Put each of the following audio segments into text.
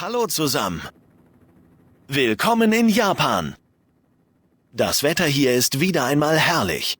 Hallo zusammen. Willkommen in Japan. Das Wetter hier ist wieder einmal herrlich.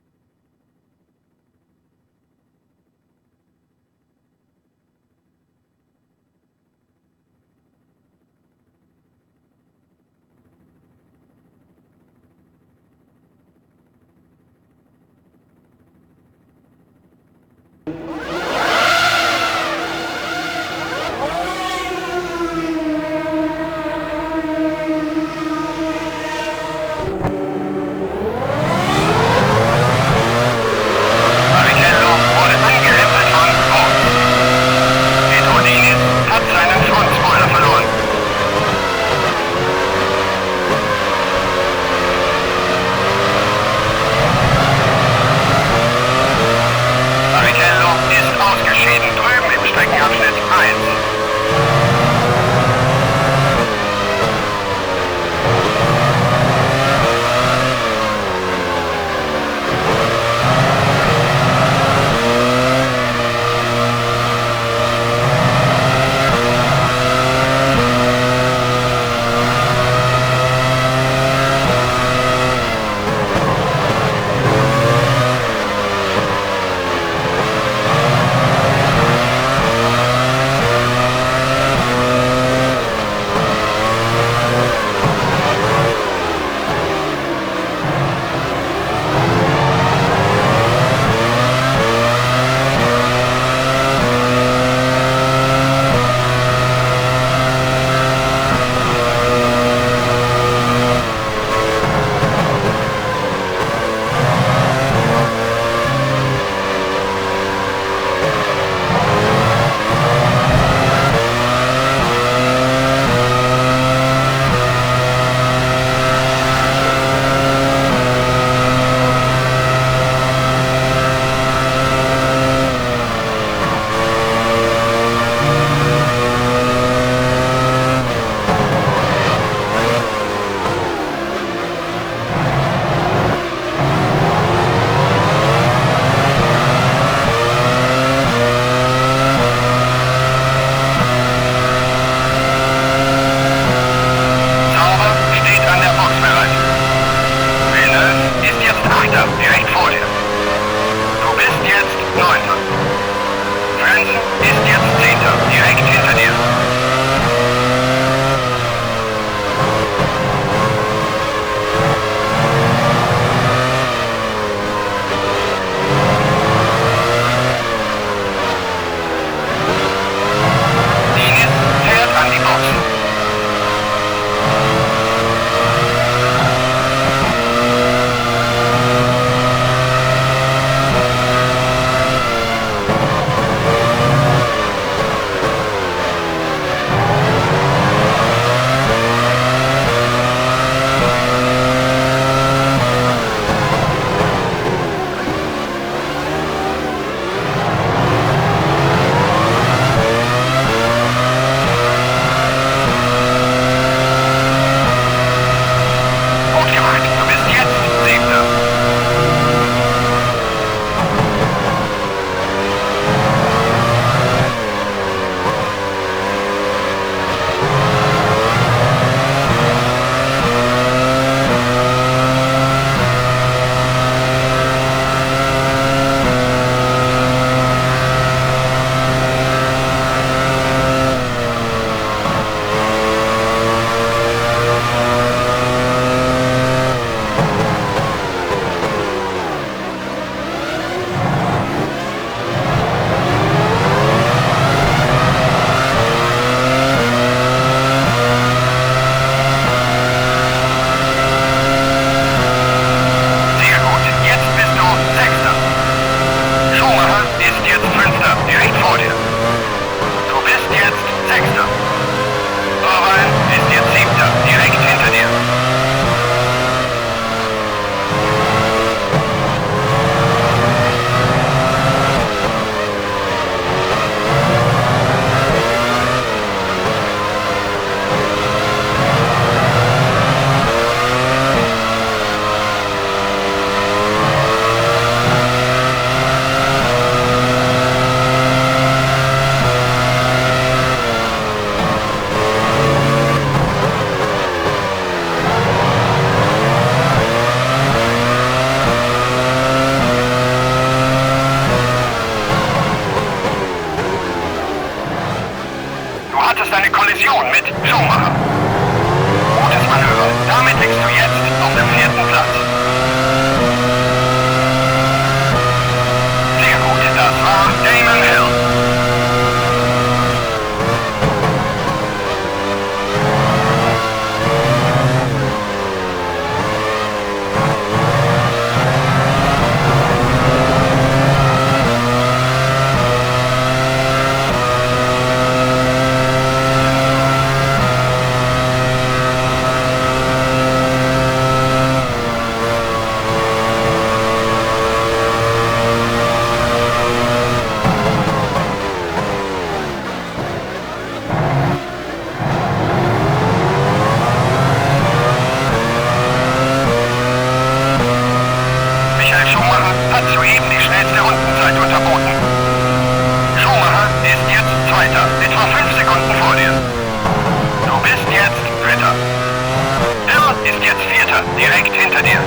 Kollision mit Schumacher. Gutes Manöver. Damit liegst du jetzt auf dem 4. Platz. Sehr gut, das war Damon Hill. Michael Schumacher hat soeben die schnellste Rundenzeit unterboten. Schumacher ist jetzt Zweiter, etwa 5 Sekunden vor dir. Du bist jetzt Dritter. Hill ist jetzt Vierter, direkt hinter dir.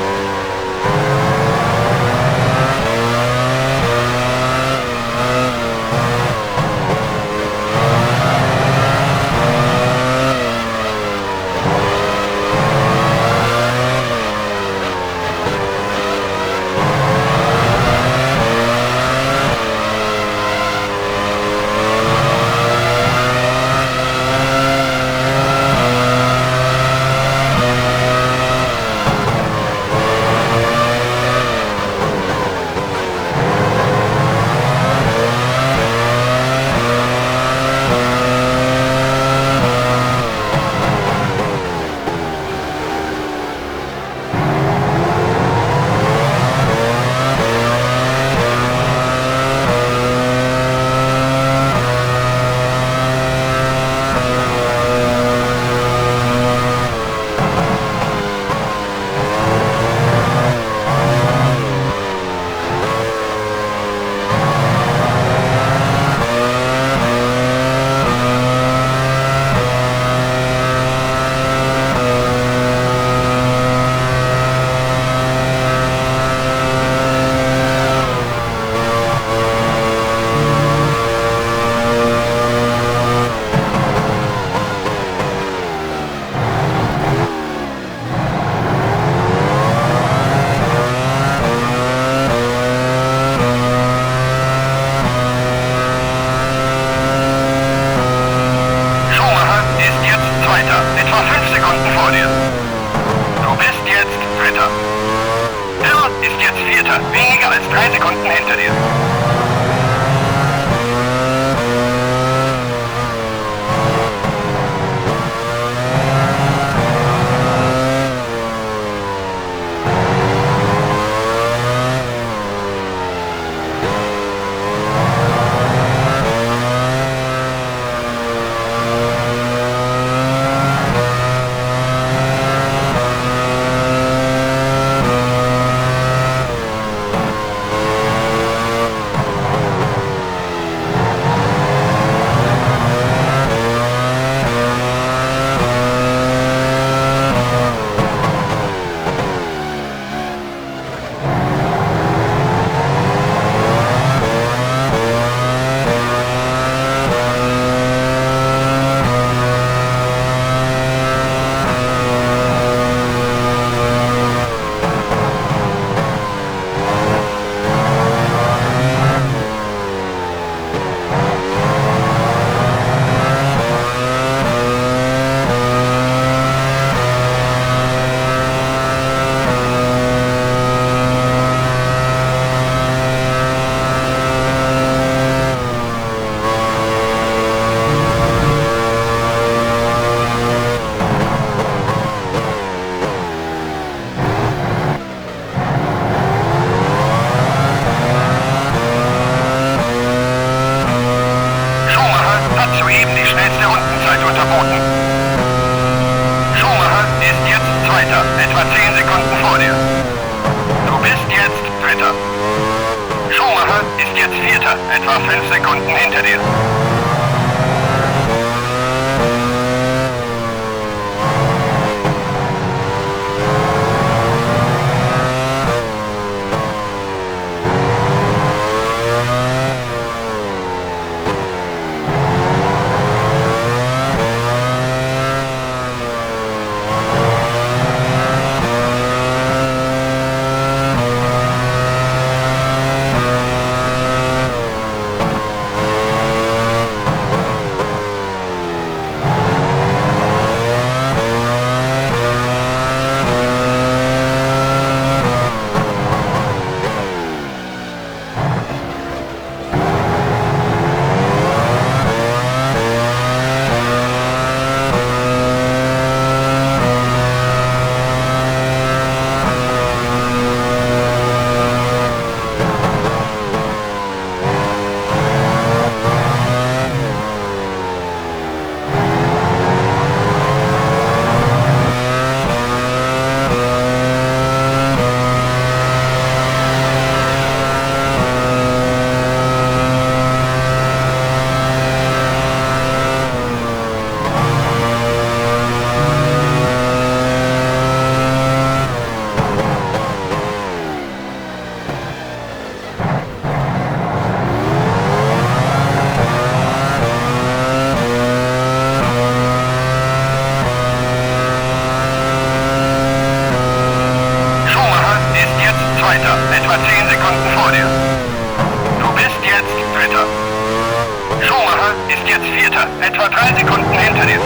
Schumacher ist jetzt Zweiter, etwa 5 Sekunden vor dir. Du bist jetzt Dritter. Hill ist jetzt Vierter, weniger als 3 Sekunden hinter dir. Schumacher hat soeben die schnellste Rundenzeit unterboten. Schumacher ist jetzt Zweiter, etwa 10 Sekunden vor dir. Du bist jetzt Dritter. Schumacher ist jetzt Vierter, etwa 5 Sekunden hinter dir. etwa 3 Sekunden hinter dir.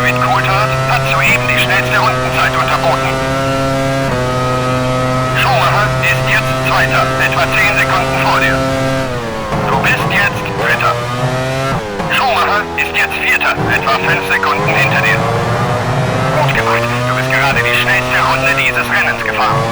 David Coulthard hat soeben die schnellste Rundenzeit unterboten. Schumacher ist jetzt Zweiter, etwa 10 Sekunden vor dir. Du bist jetzt Dritter. Schumacher ist jetzt Vierter, etwa 5 Sekunden hinter dir. Gut gemacht, du bist gerade die schnellste Runde dieses Rennens gefahren.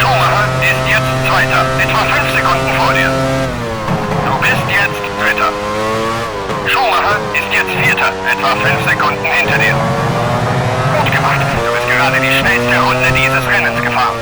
Schumacher ist jetzt Zweiter, etwa 5 Sekunden vor dir. Du bist jetzt Dritter. Schumacher ist jetzt Vierter, etwa 5 Sekunden hinter dir. Gut gemacht, du bist gerade die schnellste Runde dieses Rennens gefahren.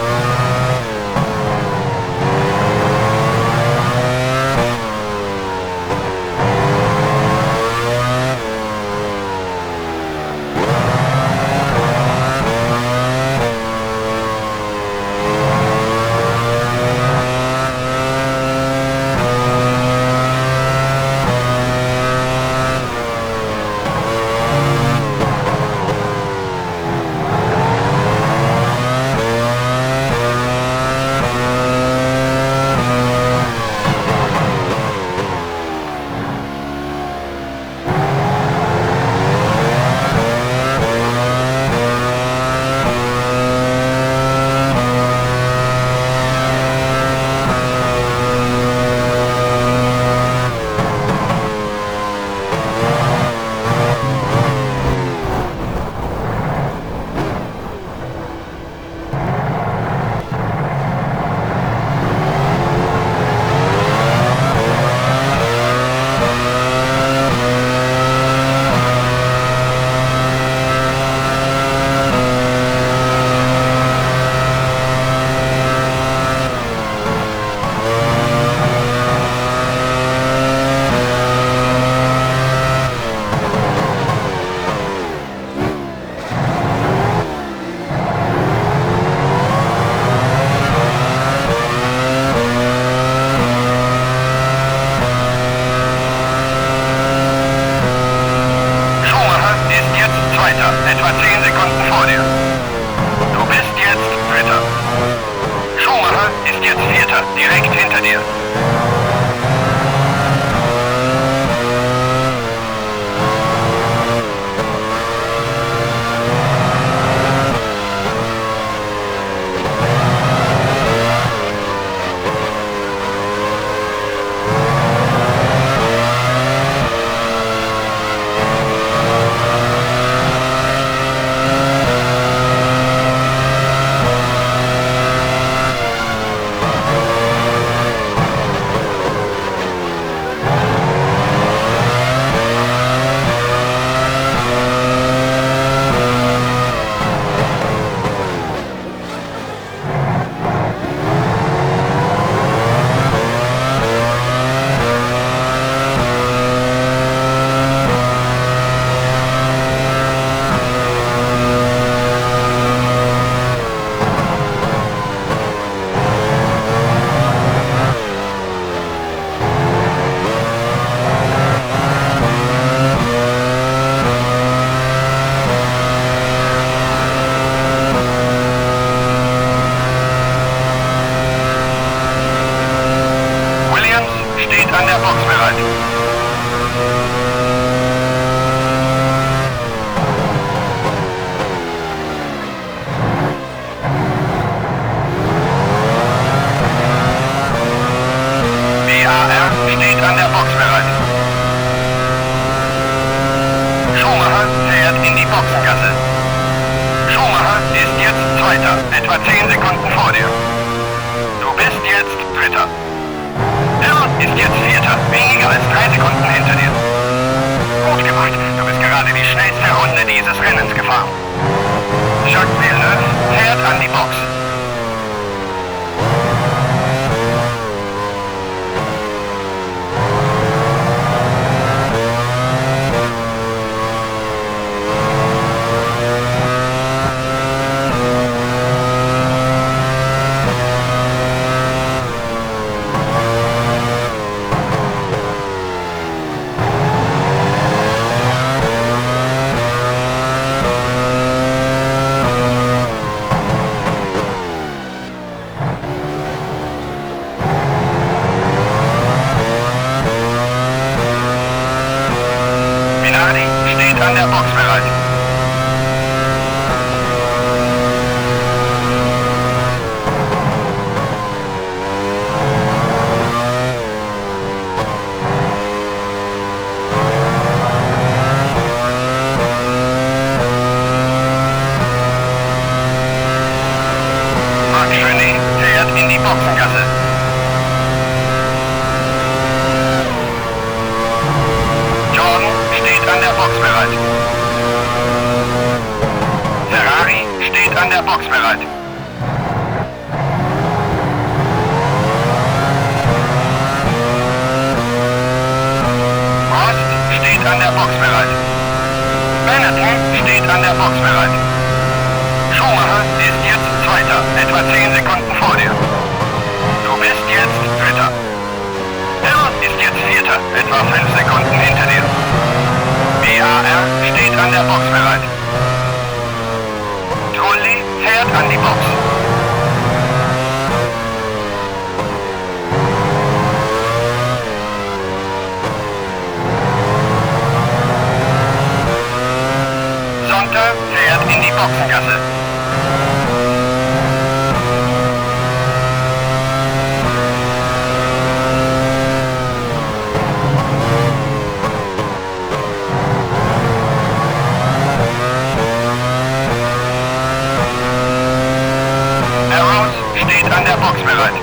Zweiter, etwa 10 Sekunden vor dir. Du bist jetzt Dritter. Schumacher ist jetzt Vierter, direkt hinter dir. Steht an der Box bereit. BAR steht an der Box bereit. Schumacher fährt in die Boxengasse. Schumacher ist jetzt Zweiter, etwa 10 Sekunden vor dir. Du bist jetzt Dritter. Hill ist jetzt Vierter, weniger als 3 Sekunden hinter dir. Gut gemacht, du bist gerade die schnellste Runde dieses Rennens gefahren. Jacques Villeneuve fährt an die Box. Minardi steht an der Box bereit. Marc Genet fährt in die Boxengasse. Jordan steht an der Box bereit. Ferrari steht an der Box bereit. Prost steht an der Box bereit. Benetton steht an der Box bereit. Schumacher ist jetzt Zweiter, etwa 10 Sekunden vor dir. Du bist jetzt Dritter. Hill ist jetzt Vierter, etwa 5 Sekunden hinter dir. BAR steht an der Box bereit. Trulli fährt an die Box. Sonntag fährt in die Boxengasse. Arrows steht an der Box bereit.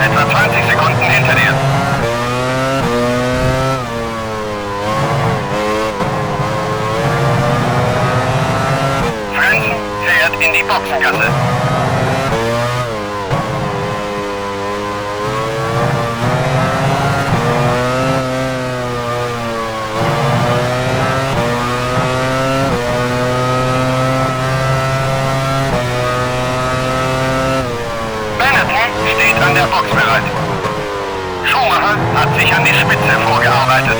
etwa 20 Sekunden hinter dir. Frentzen fährt in die Boxengasse. Benetton steht an der Box bereit. Schumacher hat sich an die Spitze vorgearbeitet.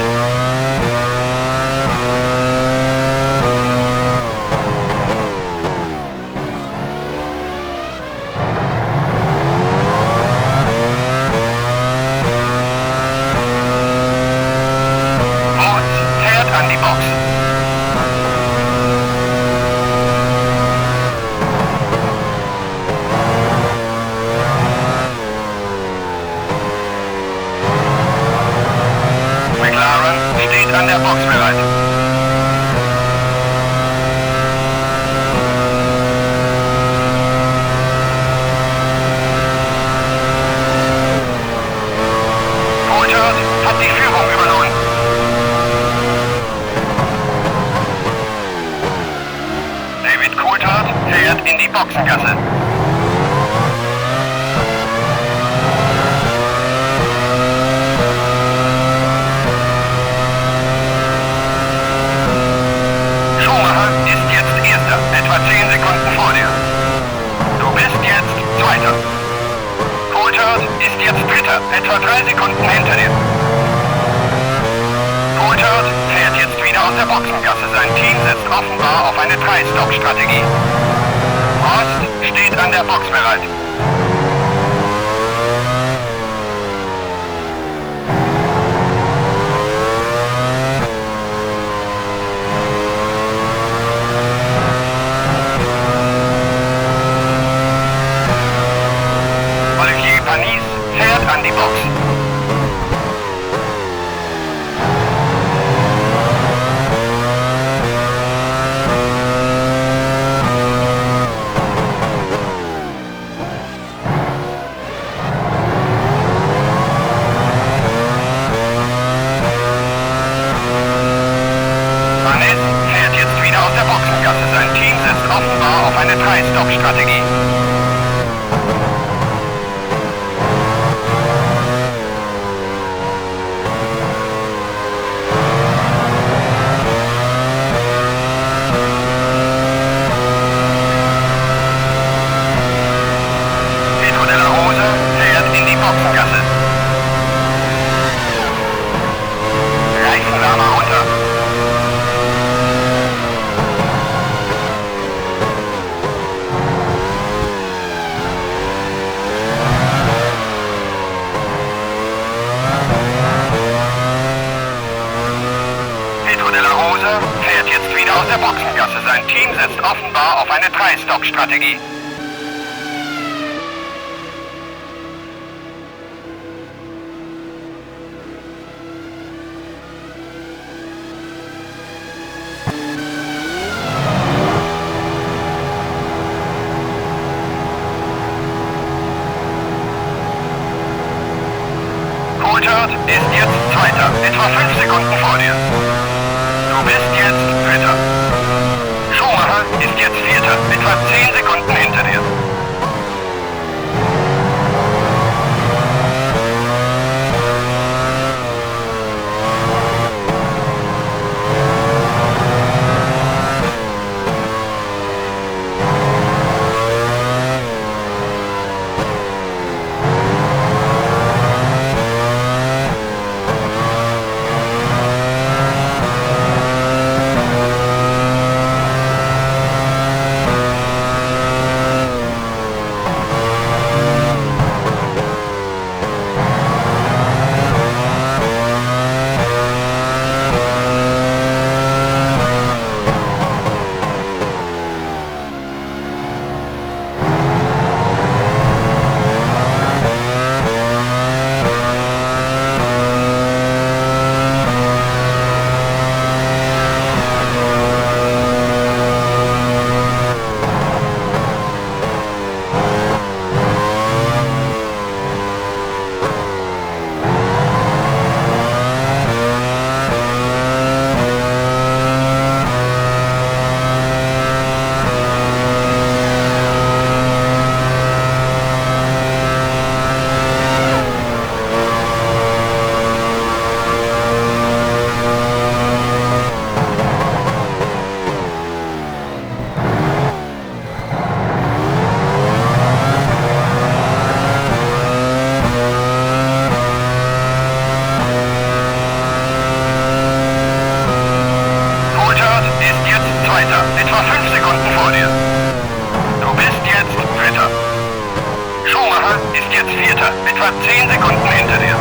Wurz fährt an die Box. McLaren steht an der Box bereit. Coulthard hat die Führung übernommen. David Coulthard fährt in die Boxengasse. Schumacher ist jetzt Erster, etwa 10 Sekunden vor dir. Du bist jetzt Zweiter. Coulthard ist jetzt Dritter, etwa 3 Sekunden hinter dir. Coulthard fährt jetzt wieder aus der Boxengasse. Sein Team setzt offenbar auf eine 3-Stop-Strategie. Prost steht an der Box bereit. Olivier Panis fährt an die Box. Panis fährt jetzt wieder aus der Boxengasse. Sein Team setzt offenbar auf eine 3-Stop-Strategie. Pedro de la Rosa fährt in die Boxengasse. Reifenwärmer runter. Pedro de la Rosa fährt jetzt wieder aus der Boxengasse. Sein Team setzt offenbar auf eine 3-Stop-Strategie. Coulthard ist jetzt Zweiter, etwa 5 Sekunden vor dir. Du bist jetzt Dritter. Schumacher ist jetzt Vierter, etwa 10 Sekunden hinter dir. Etwa 10 Sekunden hinter dir.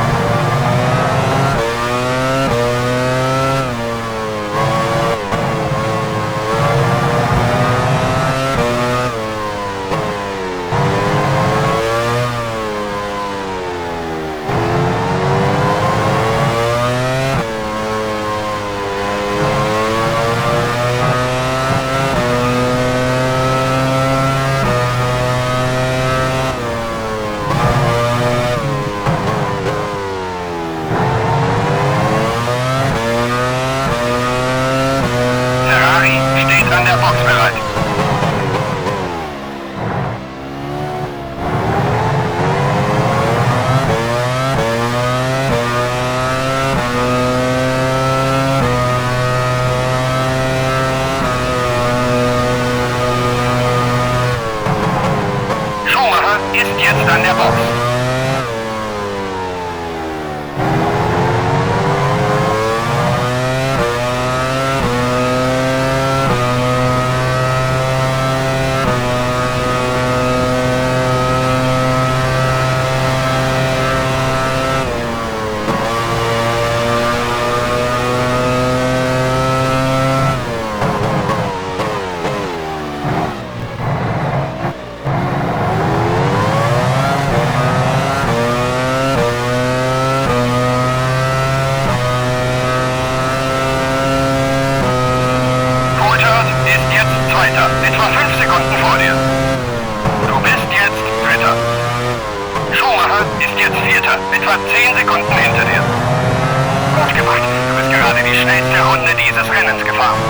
Ferrari steht an der Box bereit. Schumacher ist jetzt an der Box. Coulthard ist jetzt Zweiter, etwa 5 Sekunden vor dir. Du bist jetzt Dritter. Schumacher ist jetzt Vierter, etwa 10 Sekunden hinter dir. Gut gemacht, du bist gerade die schnellste Runde dieses Rennens gefahren.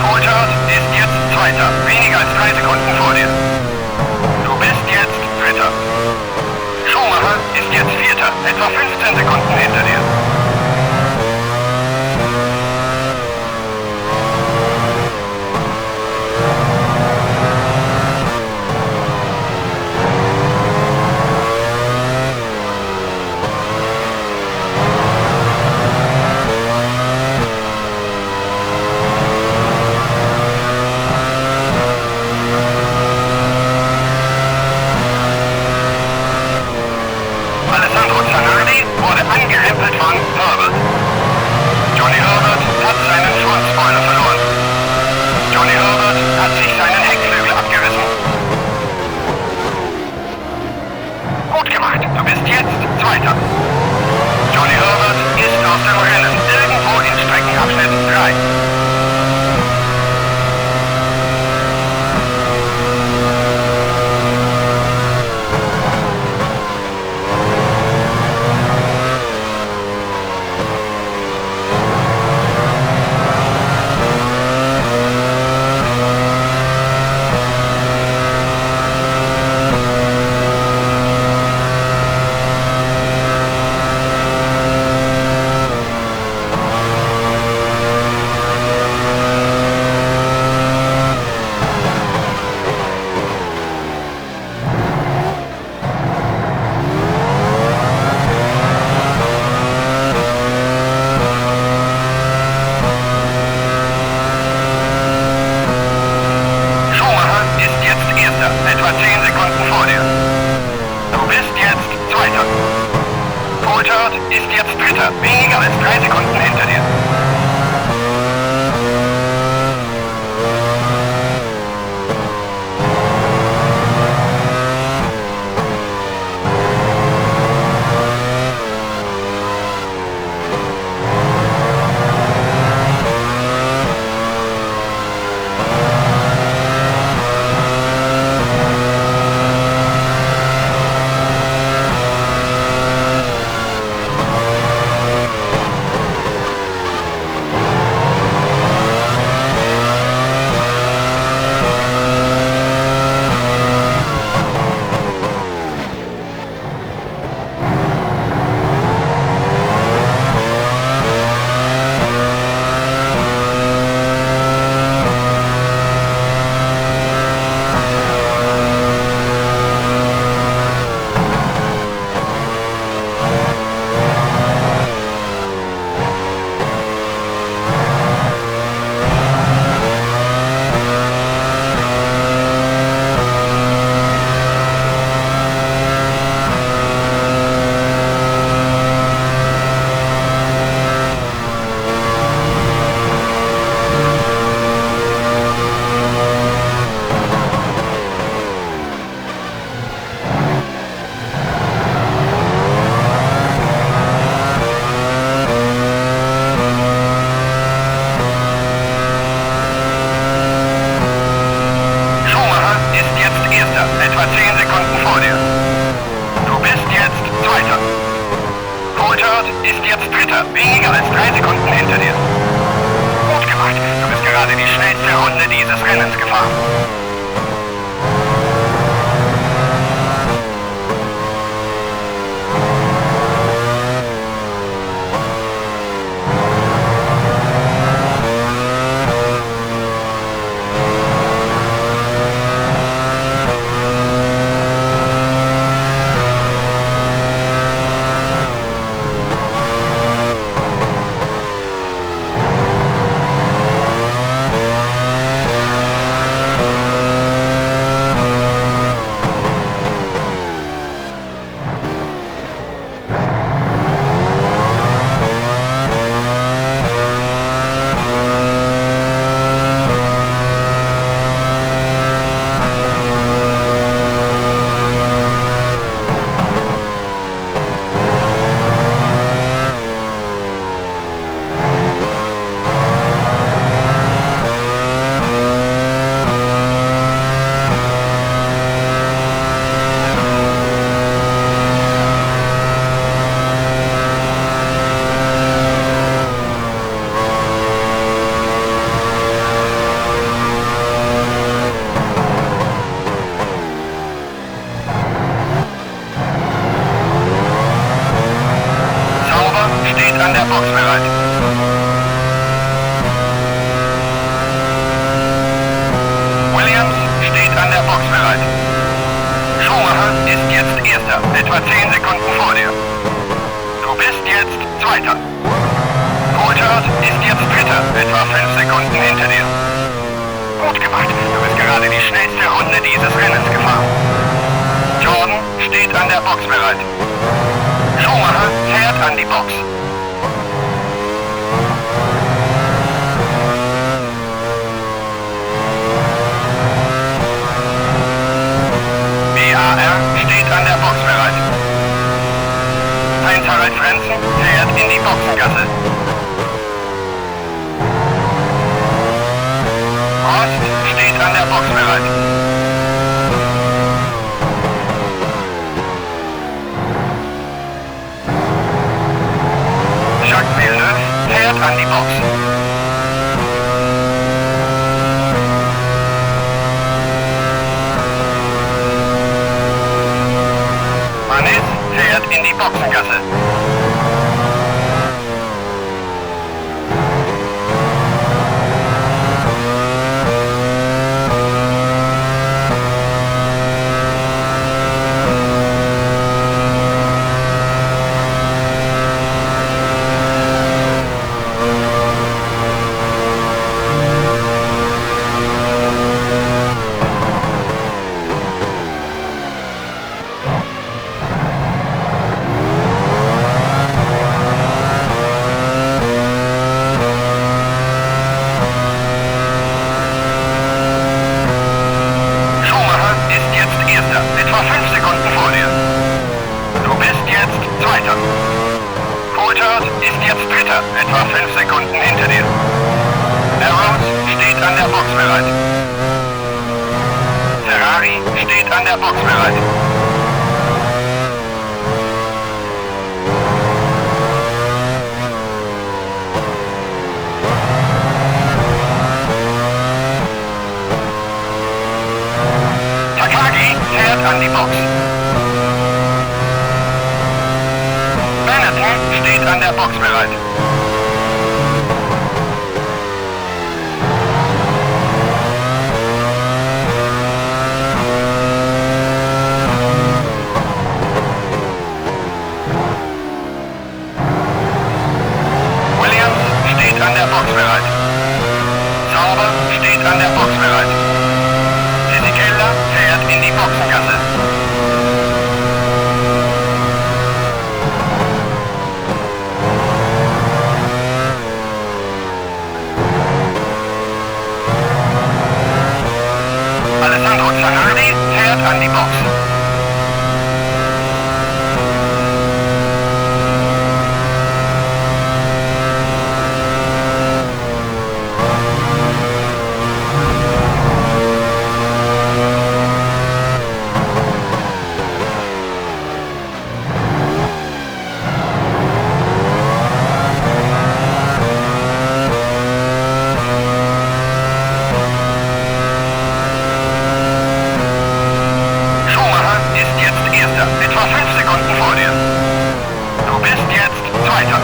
Coulthard ist jetzt Zweiter, weniger als 3 Sekunden vor dir. Du bist jetzt Dritter. Schumacher ist jetzt Vierter, etwa 15 Sekunden hinter dir. Alessandro Zanardi wurde angerempelt von Herbert. Johnny Herbert hat seinen Frontspoiler verloren. Johnny Herbert hat sich seinen Heckflügel abgerissen. Gut gemacht, du bist jetzt Zweiter. Johnny Herbert ist aus dem Rennen, irgendwo in Streckenabschnitt 3. ist jetzt Dritter, weniger als 3 Sekunden hinter dir. Etwa 10 Sekunden vor dir. Du bist jetzt Zweiter. Coulthard ist jetzt Dritter, weniger als 3 Sekunden hinter dir. Gut gemacht, du bist gerade die schnellste Runde dieses Rennens gefahren. An der Box bereit. Williams steht an der Box bereit. Schumacher ist jetzt Erster, etwa 10 Sekunden vor dir. Du bist jetzt Zweiter. Coulthard ist jetzt Dritter, etwa 5 Sekunden hinter dir. Gut gemacht, du bist gerade die schnellste Runde dieses Rennens gefahren. Jordan steht an der Box bereit. Schumacher fährt an die Box. BAR steht an der Box bereit. Heinz-Harald Frentzen fährt in die Boxengasse. Rost steht an der Box bereit. Jacques Villeneuve fährt an die Box. Manis fährt in die Boxengasse. ist jetzt Dritter, etwa 5 Sekunden hinter dir. Arrows steht an der Box bereit. Ferrari steht an der Box bereit. Takagi fährt an die Box. Benetton steht an der Box bereit. Williams steht an der Box bereit. Sauber steht an der Box bereit. Fisichella fährt in die Boxengasse. Alessandro Zanardi fährt an die Box. Schumacher ist jetzt Erster, etwa 5 Sekunden vor dir. Du bist jetzt Zweiter.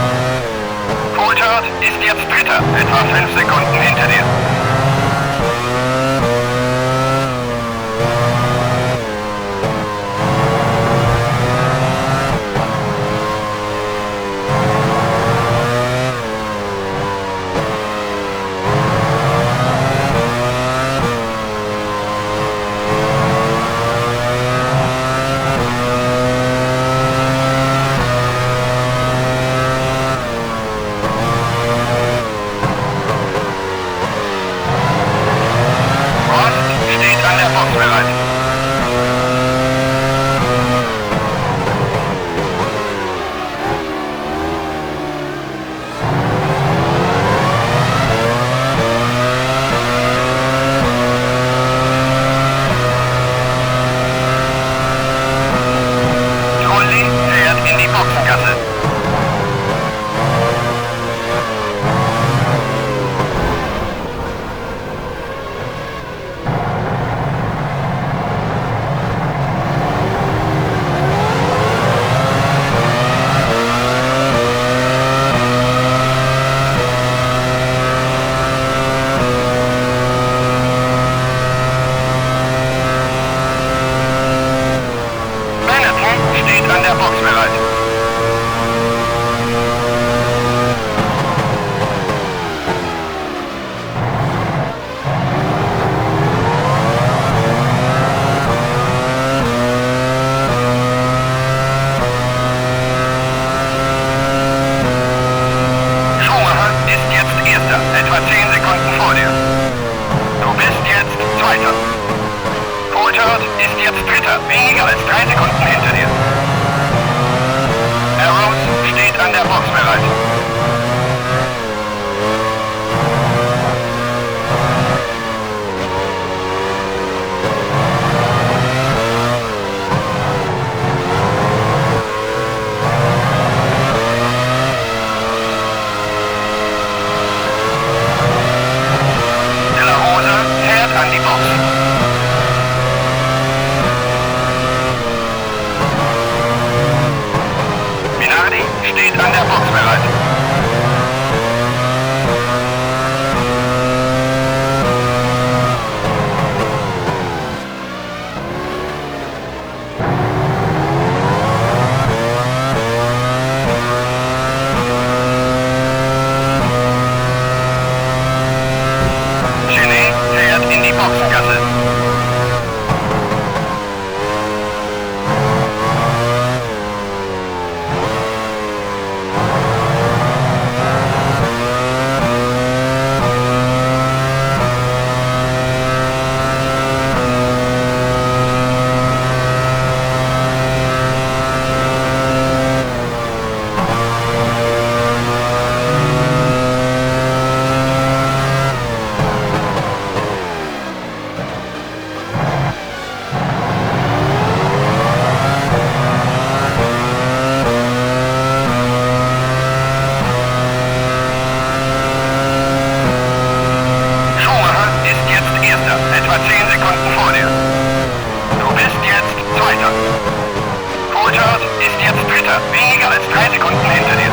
Coulthard ist jetzt Dritter, etwa 5 Sekunden hinter dir. Prost steht an der Box bereit. Trulli fährt in die Boxengasse. Benetton steht an der Box bereit. Schumacher ist jetzt Erster, etwa 10 Sekunden vor dir. Du bist jetzt Zweiter. Coulthard ist jetzt Dritter, weniger als 3 Sekunden hinter dir. Arrows steht an der Box bereit. De La Rosa fährt an die Box. Minardi steht an der Box bereit. Genet fährt in die Boxengasse. Zweiter, weniger als 3 Sekunden hinter dir.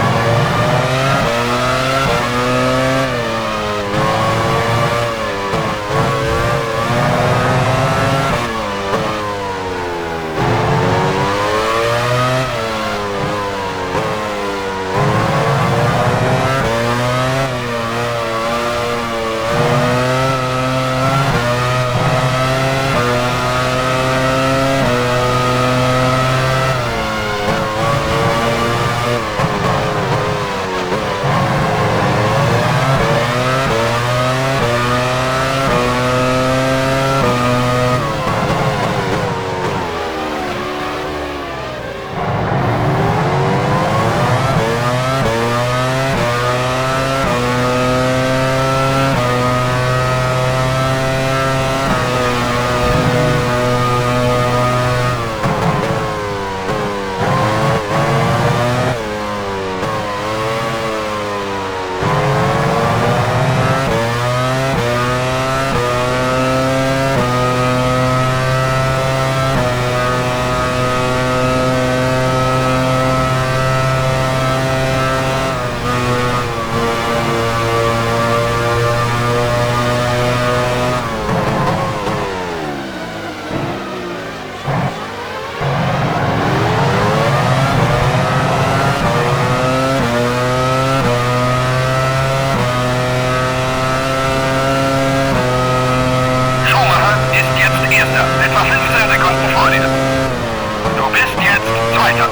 Zweiter.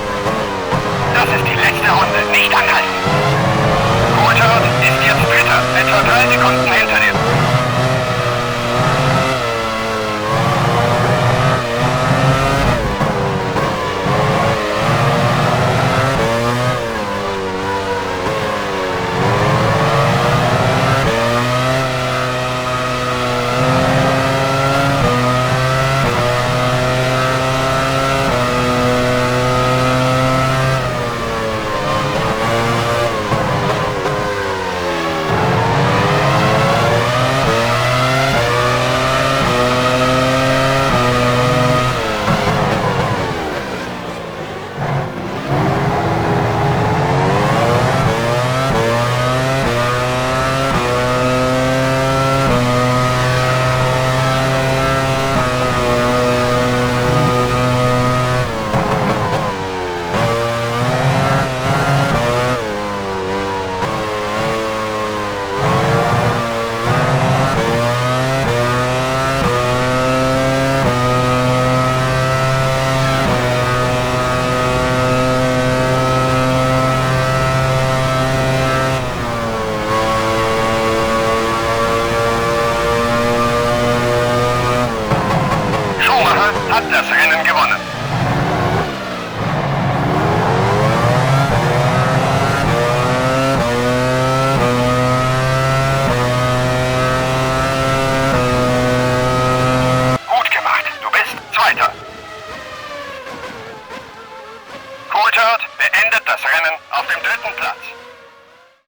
Das ist die letzte Runde. Nicht anhalten.